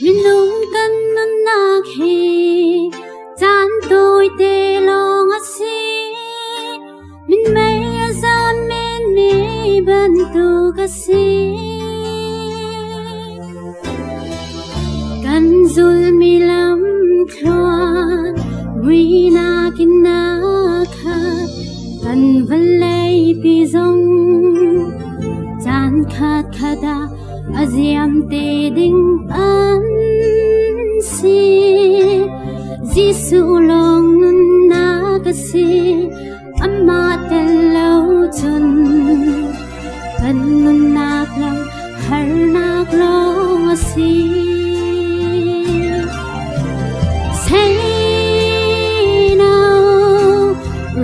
Minung kan nunnak hi caan tawite lawng a si. Minmei a zam menmi bantuk a si. Kan zulmi lam thluan muinak in a khat. Kan vawlei pi zong caan khat khat ah a ziam te ding an si. Jesuh lawng nunnak a si, amah tel lo cun kan nunnak lam harnak lawng a si. Seino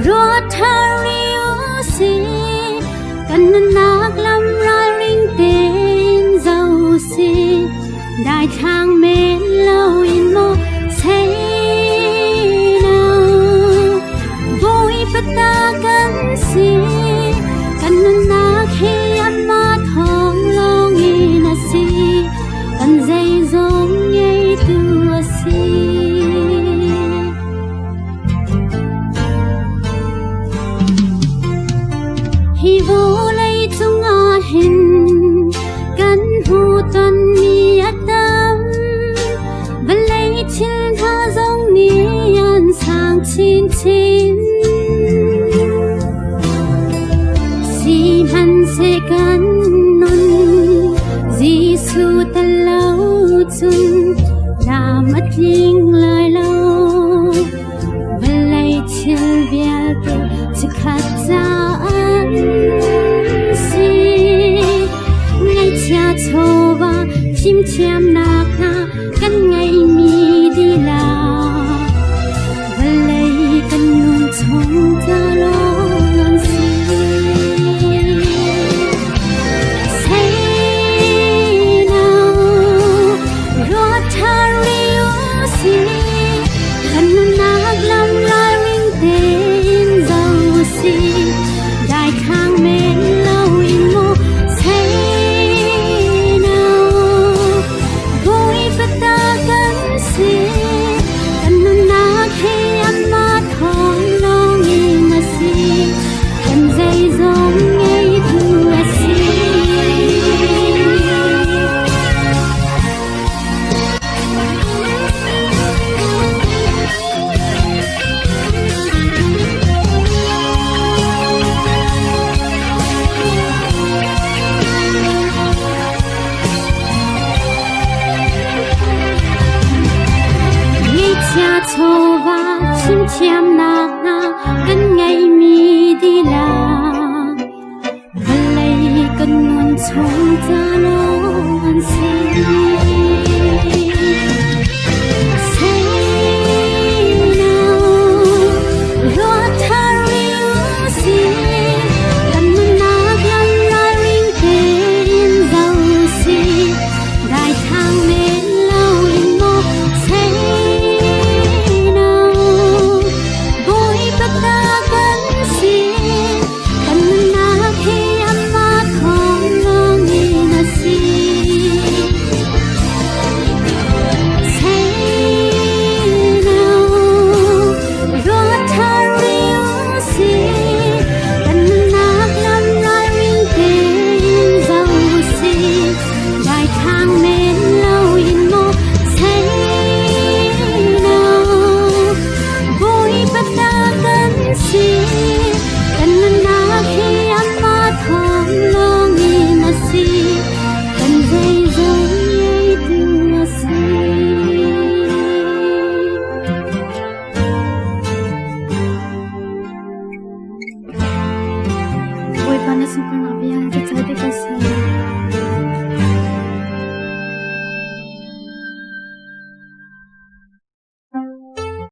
Rotary si kan nunnak lam ralring tein zo si daithlang men lo in maw seino Bawipa ta kan si kan nunnak hi amah thawng lawng in a si kan zeizong ngeitu a si. Hi vawlei cungah hin kan hmuhtonmi a tam. Vawlei thil hna zong nih an sang chinchin. Sihmanhseh kan nun Jesuh tel lo cun lam a tling lai lo. Vawlei thil vialte chikkhat ca an si. Ngaihchia chawva fimthiamnak hna kan ngeihmi dihlak. Vawlei kan nun chung ca lawng an si. Seino ruat ṭha si. Kan nunnak lam ralring tein zo si. Daithlang men lo in mu seino. Bawipa ta kan si. Kan nunnak hi amah thawng lawng in a si. Kan zeizong ngeitu a si. Ngeichia chawva chimthiamnak hna kan ngeihmi dihlak vawlei kan nun chung ca.